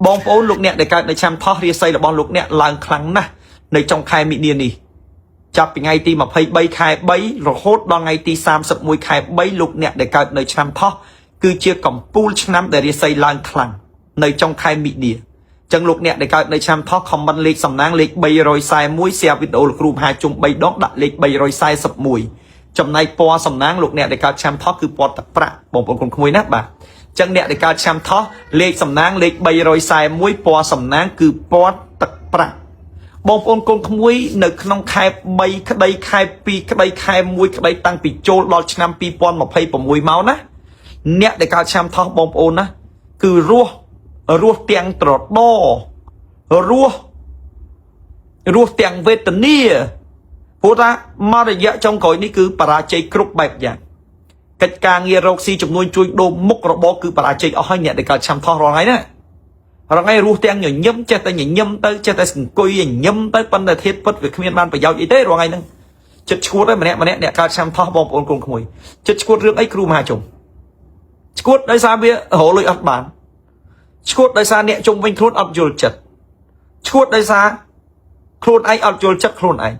បងប្អូនលោកអ្នកដែលកើតនៅឆ្នាំថោះរាសីរបស់លោកអ្នកឡើងខ្លាំងណាស់នៅចុងខែមីនានេះចាប់ពីថ្ងៃទី23ខែ3រហូតដល់ថ្ងៃទី31ខែ3លោកអ្នកដែលកើតនៅឆ្នាំថោះគឺជាកំពូលឆ្នាំដែលរាសីឡើងខ្លាំងនៅចុងខែមីនាចឹងលោកអ្នកដែលកើតនៅឆ្នាំថោះ comment លេខសំណាងលេខ341 share វីដេអូលោកគ្រូមហាជុំ3ដងដាក់លេខ341ចំណែកពណ៌សំណាងលោកអ្នកដែលកើតឆ្នាំថោះគឺពណ៌ទឹកប្រាក់បងប្អូនគុំក្មួយណាបាទចឹងអ្នកដែលកើតឆ្នាំថោះលេខសំណាងលេខ341ពណ៌សំណាងគឺពណ៌ទឹកប្រាក់បងប្អូនកូនក្មួយនៅក្នុងខែ3ក្តីខែ2ក្តីខែ1ក្តីតាំងពីចូលដល់ឆ្នាំ2026មកណាអ្នកដែលកើតឆ្នាំថោះបងប្អូនណាគឺរស់រស់ទាំងត្រដរស់រស់ទាំងវេទនាព្រោះថាមករយៈចុងក្រោយនេះគឺបរាជ័យគ្រប់បែបយ៉ាងកិច្ចការងាររកស៊ីចំនួនជួញដូរមុខរបរគឺបរាជ័យអស់ហើយអ្នកដែលកើតឆ្នាំថោះរាល់ថ្ងៃណារាល់ថ្ងៃរស់ទាំងញញឹមចេះតែញញឹមទៅចេះតែសង្គុយញញឹមទៅប៉ុន្តែធាតពិតវាគ្មានបានប្រយោជន៍អីទេរាល់ថ្ងៃហ្នឹងចិត្តឈួតហើយម្នាក់ម្នាក់អ្នកកើតឆ្នាំថោះបងប្អូនកូនក្មួយចិត្តឈួតរឿងអីគ្រូមហាជុំឈួតដោយសារវារកលុយអត់បានឈួតដោយសារអ្នកជុំវិញខ្លួនអត់យល់ចិត្តឈួតដោយសារខ្លួនឯងអត់យល់ចិត្តខ្លួនឯង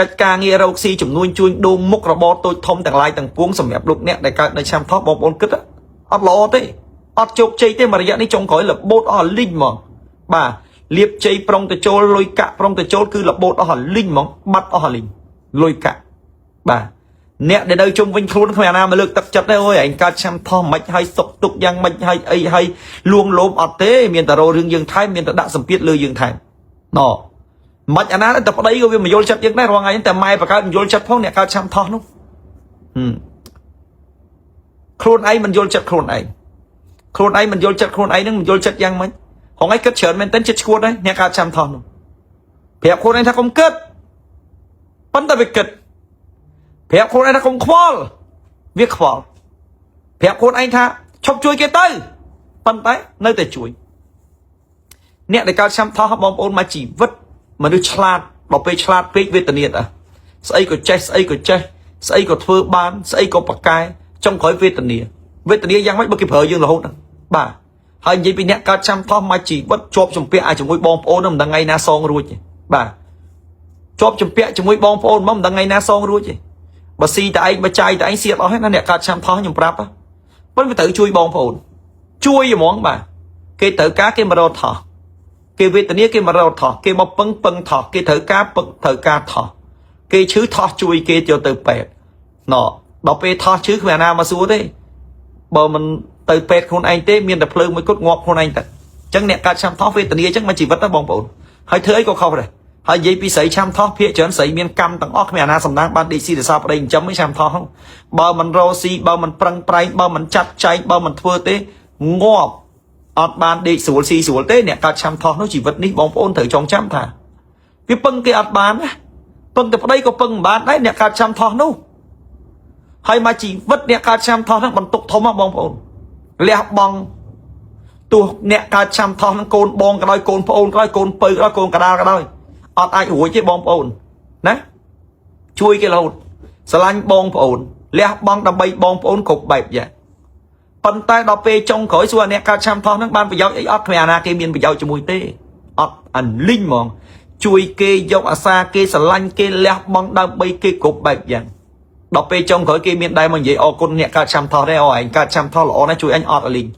កិច្ចការងាររកស៊ីចំនួនជួញដូរមុខរបរតូចធំទាំងឡាយទាំងពួងសម្រាប់លោកអ្នកដែលកើតនៅឆ្នាំថោះបងប្អូនគិតអត់ល្អទេអត់ជោគជ័យទេមួយរយៈនេះចុងក្រោយរបូតអស់លីងហ្មងបាទលៀបជ័យប្រុងទៅចូលលុយកាក់ប្រុងទៅចូលគឺរបូតអស់លីងហ្មងបាត់អស់លីងលុយកាក់បាទអ្នកដែលនៅជុំវិញខ្លួនគ្មានអាណាមកលើកទឹកចិត្តទេអូយឯងកើតឆ្នាំថោះមិនហើយសុកទុកយ៉ាងមិនហើយអីហើយលួងលោមអត់ទេមានតែរោរឿងយើងថែមមានតែដាក់សម្ពាធលើយើងថែមណមិនអាណាតែប្តីក៏វាមិនយល់ចិត្តយើងដែររាល់ថ្ងៃតែម៉ែបកើតមិនយល់ចិត្តផងអ្នកកើតឆ្នាំថោះនោះខ្លួនឯងមិនយល់ចិត្តខ្លួនឯងខ្លួនឯងមិនយល់ចិត្តខ្លួនឯងនឹងមិនយល់ចិត្តយ៉ាងម៉េចហងឯងគិតច្រើនមែនទែនចិត្តឈួតហើយអ្នកកើតឆ្នាំថោះនោះប្រាប់ខ្លួនឯងថាកុំគិតប៉ុន្តែវាគិតប្រាប់ខ្លួនឯងថាកុំខ្វល់វាខ្វល់ប្រាប់ខ្លួនឯងថាឈប់ជួយគេទៅប៉ុន្តែនៅតែជួយអ្នកដែលកើតឆ្នាំថោះបងប្អូនមកជីវិតមនុស្សឆ្លាតដល់ពេលឆ្លាតពេកវេទនាតស្អីក៏ចេះស្អីក៏ចេះស្អីក៏ធ្វើបានស្អីក៏ប្រកែចុងក្រោយវេទនាវេទនាយ៉ាងម៉េចបើគេប្រើយើងរហូតហ្នឹងបាទហើយនិយាយពីអ្នកកើតឆ្នាំថោះមកជីវិតជាប់ជំពាក់អាចជាមួយបងប្អូនហ្នឹងមិនដឹងថ្ងៃណាសងរួចទេបាទជាប់ជំពាក់ជាមួយបងប្អូនមកមិនដឹងថ្ងៃណាសងរួចទេបើស៊ីតែឯងបើចាយតែឯងសៀតអស់ហើយណាអ្នកកើតឆ្នាំថោះខ្ញុំប្រាប់ប៉ុន្តែត្រូវជួយបងប្អូនជួយហ្មងបាទគេត្រូវការគេមករត់ថោះគេវេទនាគេមករត់ថោះគេមកពឹងពឹងថោះគេត្រូវការពឹងត្រូវការថោះគេឈឺថោះជួយគេយកទៅពេទ្យណដល់ពេលថោះឈឺគ្មានអាណាមកសួរទេបើមិនទៅពេទ្យខ្លួនឯងទេមានតែភ្លើងមួយគត់ងាប់ខ្លួនឯងទៅអញ្ចឹងអ្នកកើតឆ្នាំថោះវេទនាអញ្ចឹងមកជីវិតណាបងប្អូនហើយធ្វើអីក៏ខុសដែរហើយនិយាយពីស្រីឆ្នាំថោះភាកច្រើនស្រីមានកម្មទាំងអស់គ្មានអាណាសំណាងបានដេកស៊ីរសាប្តីចិញ្ចឹមឯឆ្នាំថោះបើមិនរកស៊ីបើមិនប្រឹងប្រែងបើមិនចាត់ចែងបើមិនធ្វើទេងាប់អត់បានដេកស្រួលស៊ីស្រួលទេអ្នកកើតឆ្នាំថោះនោះជីវិតនេះបងប្អូនត្រូវចងចាំថាវាពឹងគេអត់បានណាពឹងតែប្តីក៏ពឹងមិនបានដែរអ្នកកើតឆ្នាំថោះនោះហើយមកជីវិតអ្នកកើតឆ្នាំថោះហ្នឹងបន្ទុកធំហ៎បងប្អូនលះបង់ទោះអ្នកកើតឆ្នាំថោះហ្នឹងកូនបងក៏ដោយកូនប្អូនក៏ដោយកូនពៅក៏ដោយកូនកដាលក៏ដោយអត់អាចរួចទេបងប្អូនណាជួយគេរហូតស្រឡាញ់បងប្អូនលះបង់ដើម្បីបងប្អូនគ្រប់បែបយ៉ាងប៉ុន្តែដល់ពេលចុងក្រោយសួរអ្នកកើតឆ្នាំថោះហ្នឹងបានប្រយោជន៍អីអត់គ្មានអាណាគេមានប្រយោជន៍ជាមួយទេអត់អាលីងហ្មងជួយគេយកអាសាគេស្រឡាញ់គេលះបង់ដើម្បីគេគ្រប់បែបយ៉ាងដល់ពេលចុងក្រោយគេមានដែរមកនិយាយអរគុណអ្នកកើតឆ្នាំថោះទេអូឯងកើតឆ្នាំថោះល្អណាស់ជួយអញអត់អាលីង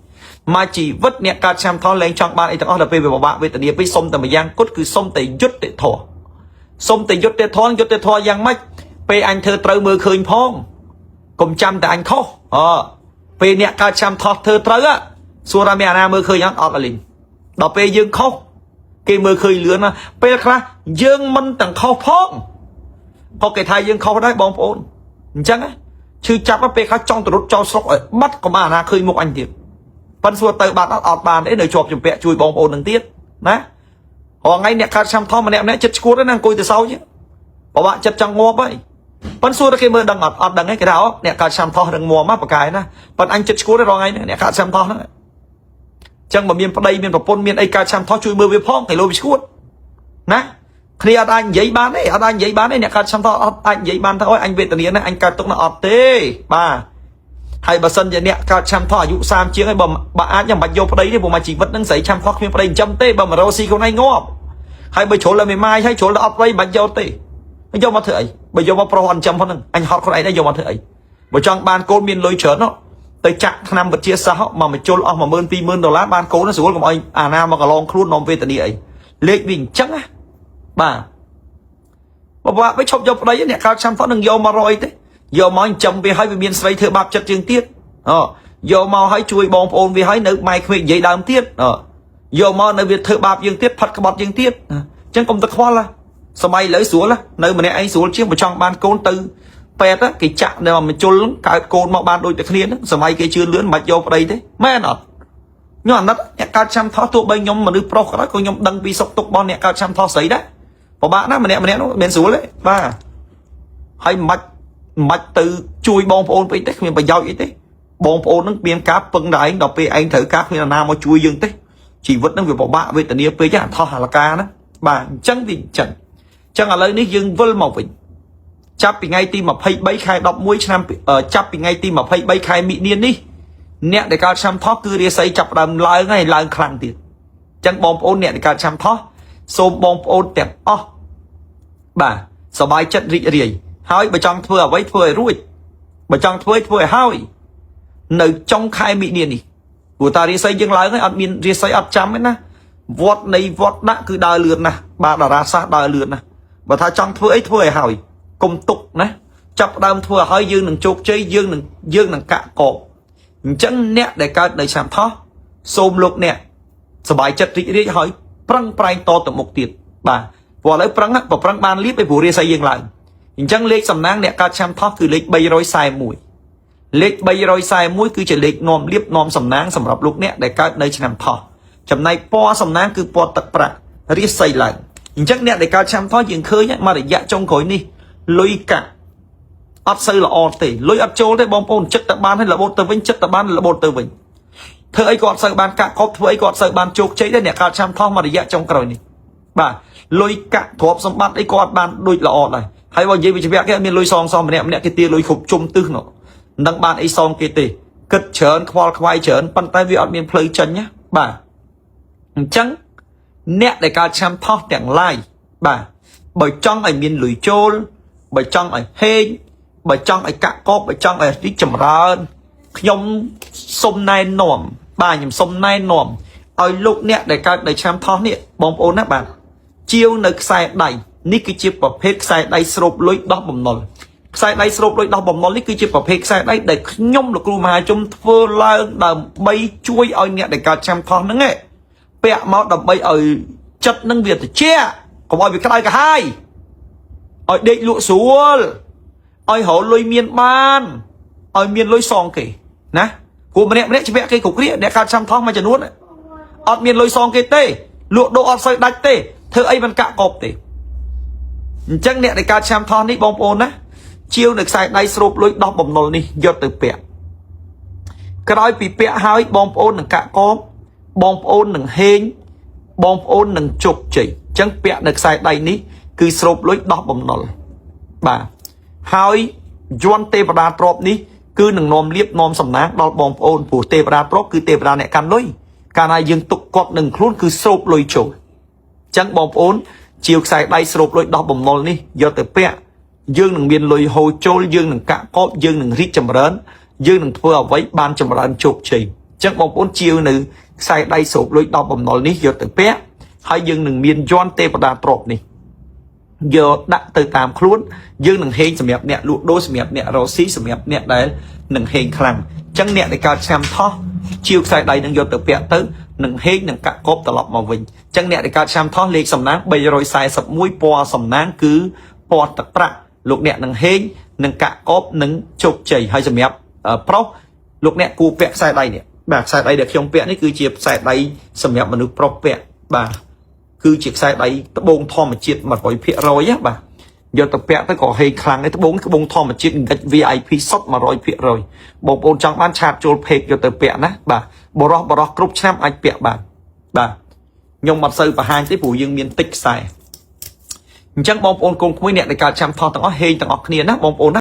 មកជីវិតអ្នកកើតឆ្នាំថោះលែងចង់បានអីទាំងអស់ដល់ពេលវាពិបាកវេទនាពេកសុំតែម្យ៉ាងគត់គឺសុំតែយុត្តិធម៌សុំតែយុត្តិធម៌យុត្តិធម៌យ៉ាងម៉េចពេលអញធ្វើត្រូវមើលឃើញផងកុំចាំតែអញខុសអពេលអ្នកកើតឆ្នាំថោះធ្វើត្រូវសួរថាមានអាណាមើលឃើញអត់អត់អាលីងដល់ពេលយើងខុសគេមើលឃើញលឿនណាពេលខ្លះយើងមិនទាំងខុសផងក៏គេថាយើងខុសដែរបងប្អូនអញ្ចឹងឈឺចាប់ពេលខ្លះចង់ទៅរត់ចោលស្រុកឲ្យបាត់កុំអាណាឃើញមុខអញទៀតប៉ិនសួរទៅបាត់អត់អត់បានទេនៅជាប់ជំពាក់ជួយបងប្អូននឹងទៀតណារាល់ថ្ងៃអ្នកកើតឆ្នាំថោះម្នាក់ម្នាក់ចិត្តឈួតណាអង្គុយទៅសោចពិបាកចិត្តចង់ងាប់ហើយប៉ិនសួរទៅគេមើលដឹងអត់អត់ដឹងទេគេថាអូអ្នកកើតឆ្នាំថោះរឹងមាំមកបកាយណាប៉ិនអញចិត្តឈួតទេរាល់ថ្ងៃអ្នកកើតឆ្នាំថោះហ្នឹងចឹងបើមានប្តីមានប្រពន្ធមានអីកើតឆ្នាំថោះជួយមើលវាផងគេលោវាឈួតណាគ្នាអត់អាចនិយាយបានទេអត់អាចនិយាយបានទេអ្នកកើតឆ្នាំថោះអត់អាចនិយាយបានថាអូយអញវេទនាណាអញកើតទុកណាអត់ទេបាទ ហើយបើសិនជាអ្នកកើតឆ្នាំថោះអាយុ30ជាងហើយបើបើអាចខ្ញុំមិនបាច់យកប្តីទេព្រោះមកជីវិតហ្នឹងស្រីឆ្នាំថោះគ្មានប្តីចិញ្ចឹមទេបើមករកស៊ីខ្លួនឯងងាប់ហើយបើជ្រុលឲ្យមេម៉ាយហើយជ្រុលដល់អត់ប្តីមិនបាច់យកទេយកមកធ្វើអីបើយកមកប្រុសអត់ចិញ្ចឹមផងហ្នឹងអញហត់ខ្លួនឯងដែរយកមកធ្វើអីបើចង់បានកូនមានលុយច្រើននោះទៅចាក់ថ្នាំវិទ្យាសាស្ត្រមកមកជុលអស់10000 20000ដុល្លារបានកូនស្រួលកុំឲ្យអាណាមកកឡងខ្លួននាំវេទនាអីលេខវាអញ្ចឹងណាបាទបើបាក់ไปឈប់យកប្តីអ្នកកើតឆ្នាំថោះនឹងយកមករយទេយកមកចិញ្ចឹមវាឲ្យវាមានស្រីធ្វើបាបចិត្តជាងទៀតអូយកមកឲ្យជួយបងប្អូនវាឲ្យនៅម៉ែក្មេកនិយាយដើមទៀតអូយកមកនៅវាធ្វើបាបយើងទៀតផាត់ក្បត់យើងទៀតអញ្ចឹងកុំទៅខ្វល់ណាសម័យឥឡូវស្រួលនៅម្នាក់ឯងស្រួលជាងបើចង់បានកូនទៅពេទ្យគេចាក់នៅមជុលកើតកូនមកបានដូចតែគ្នាហ្នឹងសម័យគេជឿលឿនមិនបាច់យកប្តីទេមែនអត់ខ្ញុំអាណិតអ្នកកើតឆ្នាំថោះទោះបីខ្ញុំមនុស្សប្រុសក៏ដោយក៏ខ្ញុំដឹងពីសុខទុក្ខរបស់អ្នកកើតឆ្នាំថោះស្រីដែរពិបាកណាស់ម្នាក់ម្នាក់នោះមិនស្រួលទេបាទហើយមិនបាច់មិនបាច់ទៅជួយបងប្អូនពេកទេគ្មានប្រយោជន៍អីទេបងប្អូននឹងមានការពឹងដល់ឯងដល់ពេលឯងត្រូវការគ្មាននរណាមកជួយយើងទេជីវិតនឹងវាពិបាកវេទនាពេកអាថោះហលកាណាបាទអញ្ចឹងវាអញ្ចឹងអញ្ចឹងឥឡូវនេះយើងវិលមកវិញចាប់ពីថ្ងៃទី23ខែ11ឆ្នាំចាប់ពីថ្ងៃទី23ខែមិនិនានេះអ្នកដែលកើតឆ្នាំថោះគឺរាសីចាប់ផ្ដើមឡើងហើយឡើងខ្លាំងទៀតអញ្ចឹងបងប្អូនអ្នកដែលកើតឆ្នាំថោះសូមបងប្អូនទាំងអស់បាទសบายចិត្តរីករាយហើយបើចង់ធ្វើអ្វីធ្វើឲ្យរួចបើចង់ធ្វើធ្វើឲ្យហើយនៅចុងខែមិនិនានេះព្រោះតារាសីយើងឡើងហើយអត់មានរាសីអត់ចាំទេណាវត្តនៃវត្តដាក់គឺដើរលឿនណាស់បាទតារាសាស្ត្រដើរលឿនណាស់បើថាចង់ធ្វើអីធ្វើឲ្យហើយកុំទុកណាចាប់ដើមធ្វើឲ្យហើយយើងនឹងជោគជ័យយើងនឹងកាក់កបអញ្ចឹងអ្នកដែលកើតនៅឆ្នាំថោះសូមលោកអ្នកសบายចិត្តរីករាយហើយប្រឹងប្រែងតទៅមុខទៀតបាទព្រោះឥឡូវប្រឹងបើប្រឹងបានលៀបឯព្រោះរាសីយើងឡើងអញ្ចឹងលេខសំណាងអ្នកកើតឆ្នាំថោះគឺលេខ341លេខ341គឺជាលេខនាំលៀបនាំសំណាងសម្រាប់លោកអ្នកដែលកើតនៅឆ្នាំថោះចំណែកពណ៌សំណាងគឺពណ៌ទឹកប្រាក់រាសីឡើងអញ្ចឹងអ្នកដែលកើតឆ្នាំថោះយើងឃើញមករយៈចុងក្រោយនេះលុយកាក់អត់សូវល្អទេលុយអត់ចូលទេបងប្អូនចិត្តតែបានហើយរបូតទៅវិញចិត្តតែបានរបូតទៅវិញធ្វើអីក៏អត់សូវបានកាក់កបធ្វើអីក៏អត់សូវបានជោគជ័យដែរអ្នកកើតឆ្នាំថោះមករយៈចុងក្រោយនេះបាទលុយកាក់ទ្រព្យសម្បត្តិអីក៏អត់បានដូចល្អដែរហើយបើនិយាយវិជ្ជាគេអត់មានលុយសងសមម្នាក់ម្នាក់គេទាលុយគ្រប់ជុំទិសនោះមិនដឹងបានអីសងគេទេគិតច្រើនខ្វល់ខ្វាយច្រើនប៉ុន្តែវាអត់មានផ្លូវចេញណាបាទអញ្ចឹងអ្នកដែលកើតឆ្នាំថោះទាំងឡាយបាទបើចង់ឲ្យមានលុយចូលបើចង់ឲ្យហេងបើចង់ឲ្យកាក់កបបើចង់ឲ្យរីកចម្រើនខ្ញុំសុំណែនាំបាទខ្ញុំសុំណែនាំឲ្យលោកអ្នកដែលកើតនៅឆ្នាំថោះនេះបងប្អូនណាបាទជាវនៅខ្សែដៃនេះគឺជាប្រភេទខ្សែដៃស្រូបលុយដោះបំណុលខ្សែដៃស្រូបលុយដោះបំណុលនេះគឺជាប្រភេទខ្សែដៃដែលខ្ញុំលោកគ្រូមហាជនធ្វើឡើងដើម្បីជួយឲ្យអ្នកដែលកើតឆ្នាំថោះហ្នឹងឯងពាក់មកដើម្បីឲ្យចិត្តនឹងវាត្រជាក់កុំឲ្យវាក្តៅក្រហាយឲ្យដេកលក់ស្រួលឲ្យរកលុយមានបានឲ្យមានលុយសងគេណាព្រោះម្នាក់ម្នាក់ច្បាក់គេគ្រប់គ្រាអ្នកកើតឆ្នាំថោះមួយចំនួនអត់មានលុយសងគេទេលក់ដូរអត់សូវដាច់ទេធ្វើអីមិនកាក់កបទេអញ្ចឹងអ្នកដែលកើតឆ្នាំថោះនេះបងប្អូនណាជាវនៅខ្សែដៃស្រូបលុយដោះបំណុលនេះយកទៅពាក់ក្រោយពីពាក់ហើយបងប្អូននឹងកាក់កបបងប្អូននឹងហេងបងប្អូននឹងជោគជ័យអញ្ចឹងពាក់នៅខ្សែដៃនេះគឺស្រូបលុយដោះបំណុលបាទហើយយន្តទេវតាទ្របនេះគឺនឹងនាំលៀបនាំសំណាងដល់បងប្អូនព្រោះទេវតាទ្របគឺទេវតាអ្នកកាន់លុយកាលណាយើងទុកគាត់នឹងខ្លួនគឺស្រូបលុយចូលអញ្ចឹងបងប្អូនជាវខ្សែដៃស្រូបលុយដោះបំណុលនេះយកទៅពាក់យើងនឹងមានលុយហូរចូលយើងនឹងកាក់កបយើងនឹងរីកចម្រើនយើងនឹងធ្វើអ្វីបានចម្រើនជោគជ័យអញ្ចឹងបងប្អូនជាវនៅខ្សែដៃស្រូបលុយដោះបំណុលនេះយកទៅពាក់ហើយយើងនឹងមានយន្តទេវតាទ្របនេះយកដាក់ទៅតាមខ្លួនយើងនឹងហេងសម្រាប់អ្នកលក់ដូរសម្រាប់អ្នករកស៊ីសម្រាប់អ្នកដែលនឹងហេងខ្លាំងអញ្ចឹងអ្នកដែលកើតឆ្នាំថោះជាវខ្សែដៃនឹងយកទៅពាក់ទៅនឹងហេងនឹងកាក់កបត្រឡប់មកវិញអញ្ចឹងអ្នកដែលកើតឆ្នាំថោះលេខសំណាង341ពណ៌សំណាងគឺពណ៌ទឹកប្រាក់លោកអ្នកនឹងហេងនឹងកាក់កបនឹងជោគជ័យហើយសម្រាប់ប្រុសលោកអ្នកគួរពាក់ខ្សែដៃនេះបាទខ្សែដៃដែលខ្ញុំពាក់នេះគឺជាខ្សែដៃសម្រាប់មនុស្សប្រុសពាក់បាទគឺជាខ្សែដៃត្បូងធម្មជាតិ100%ណាបាទយកទៅពាក់ទៅក៏ហេងខ្លាំងដែរត្បូងត្បូងធម្មជាតិកិច្ច VIP សុទ្ធ100%បងប្អូនចង់បានឆាតចូលពេកយកទៅពាក់ណាបាទបរោះបរោះគ្រប់ឆ្នាំអាចពាក់បានបាទខ្ញុំអត់សូវបង្ហាញទេព្រោះយើងមានតិចខ្សែអញ្ចឹងបងប្អូនកូនក្មួយអ្នកដែលកើតឆ្នាំថោះទាំងអស់ហេងទាំងអស់គ្នាណាបងប្អូនណា។